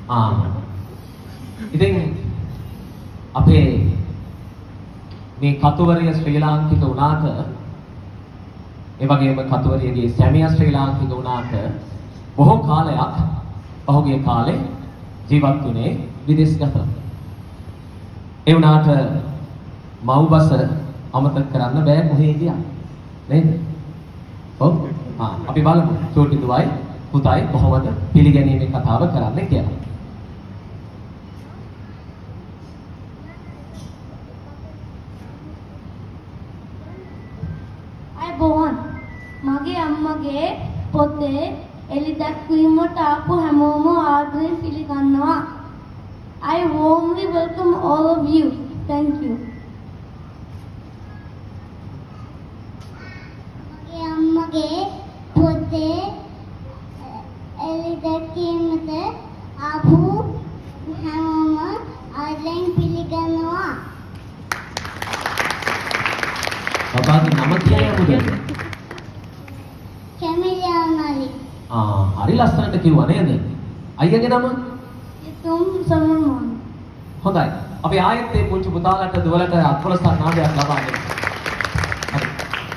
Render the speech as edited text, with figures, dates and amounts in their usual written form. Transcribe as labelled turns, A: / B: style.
A: ආ. ඉතින් අපේ මේ කතුවරිය ශ්‍රී ලාංකික වුණාට, ඒ වගේම කතුවරියගේ සැමියා ශ්‍රී ලාංකික වුණාට, බොහෝ කාලයක් පහුගිය කාලේ ජීවත් වුණේ විදේශගතව. ඒ වුණාට මව්බස අමතක කරන්න බෑ කොහේ ගියා. නේද? ඔව්. ආ, අපි බලමු චූටි දුවයි පුතයි කොහොමද පිළිගැනීමේ කතාව කරන්න කියලා.
B: ආයුබෝවන්. මගේ අම්මගේ පොතේ එලි දැක්වීමට ආපු හැමෝම ආදරෙන් පිළිගන්නවා. I warmly welcome all of you. Thank you.
C: මගේ අම්මගේ පොතේ එලි දැක්වීමට ආපු හැමෝම ආදරෙන් පිළිගන්නවා.
A: බබාගේ නම කියන්න මුද?
C: කැමිලියානලි.
A: ආ, හරි ලස්සනට කිව්වා නේද? අයියාගේ නම?
B: යතුම් සමර්මාන.
A: හොඳයි. අපි ආයෙත් මේ පුංචි පුතාලට දුවලට අත්පොළසන් නාදයක් ලබා දෙමු.